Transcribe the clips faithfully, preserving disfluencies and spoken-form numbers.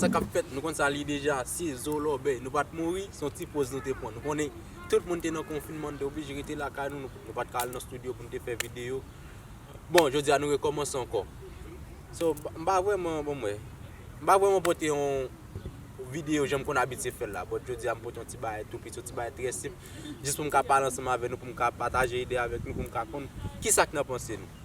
Sa k ap fèt, nou konn sa li deja, sizo, lòbèy, nou pa t mouri, se yon ti poz nou te pran. Nou konnen tout moun te nan konfinman, nou te oblije rete lakay nou, nou, nou pa t ka al nan estidyo pou nou te fè videyo. Bon, jodi a nou rekòmanse ankò. So, m pa vrèman, bon, mwen, m pa vrèman pote yon videyo jan m konn abitye fè l la, but jodi a m pote yon ti bagay tou piti, yon ti bagay trè senp, jis pou m ka pale ansanm avè nou, pou m ka pataje ide avèk nou, pou m ka konn kisa k nan panse nou.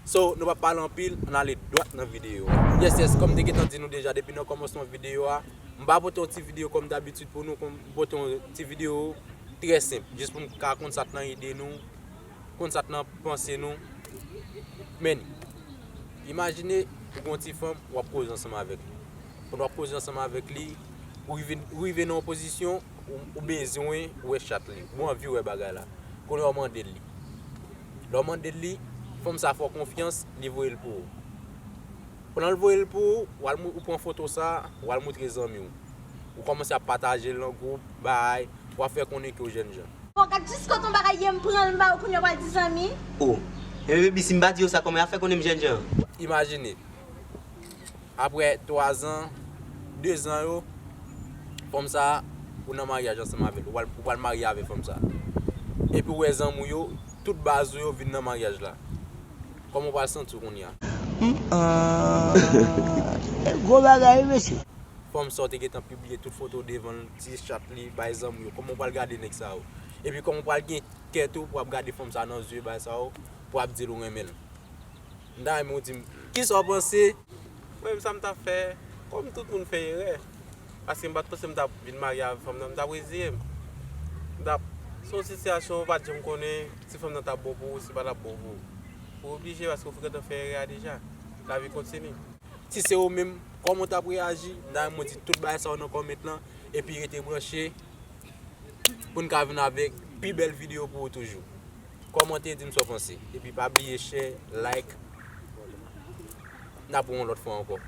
So, nou pa pale anpil, ann ale dwat nan videyo a. Yes, yes, kòm m te gentan di nou deja, depi nan kòmansman videyo a, m pa pote yon ti videyo kòm dabitid pou nou, kòm m pote yon ti videyo trè senp, jis pou m ka konn sa k nan ide nou, konn sa k nan panse nou. Men, imajine ou gen yon ti fanm, w ap koze ansanm avèk li. Pandan w ap koze ansanm avèk li, ou rive, ou rive nan yon pozisyon, ou, ou bezwen wè chat li, ou anvi wè bagay la. Kounye a w mande l li. Lè w mande l li, fanm sa fè w konfyans, li voye l pou ou. Pandan l voye l pou ou, w al mou-, ou pran foto sa, w al moutre zanmi w. Ou kòmanse ap pataje l nan gwoup, bay, w ap fè konnen ke w jènjan. Bon, gad jis kote yon bagay ye, m pran l, m ba ou, kounye a w pral di zanmi. Oh, e baby, si m pa di yo sa, kòman y ap fè konnen m jènjan? Imajine, apre twa zan, de zan yo, fanm sa, ou nan maryaj ansanm avè l, ou pral, ou pral marye avè fanm sa. Epi ou wè zanmi w yo, tout baz ou yo vin nan maryaj la. Kòman w pral santi w kounye a? Hmm, ah, gwo bagay, wi, mesye. Fanm sa w te gentan pibliye tout foto devan l, ti chat li, bay zanmi w yo. Kòman w pral gade nèg sa yo? Epi kòman w pral gen kè tou pou w ap gade fanm sa nan zye, bay sa yo, pou w ap di l ou renmen l? M ta renmen w di m, kisa w panse? Mwen menm sa m t ap fè, kòm tout moun fè erè. Paske m pa t panse m t ap vin marye avèk fanm nan, m t ap reziye m. M t ap, se yon sitiyasyon ou pa t janm konnen si fanm nan t ap bon pou ou, si l pa t ap bon pou ou. Ou oblije paske ou gentan fè erè a deja. Lavi kontinye. Si se ou menm, kòman w t ap reyaji? M ta renmen w di tout bagay sa yo nan kòmant lan, epi rete branche pou n ka vin avèk pi bèl videyo pou ou toujou. Kòmante, di m sa w panse. Epi pa bliye share, like. N ap wè yon lòt fwa ankò.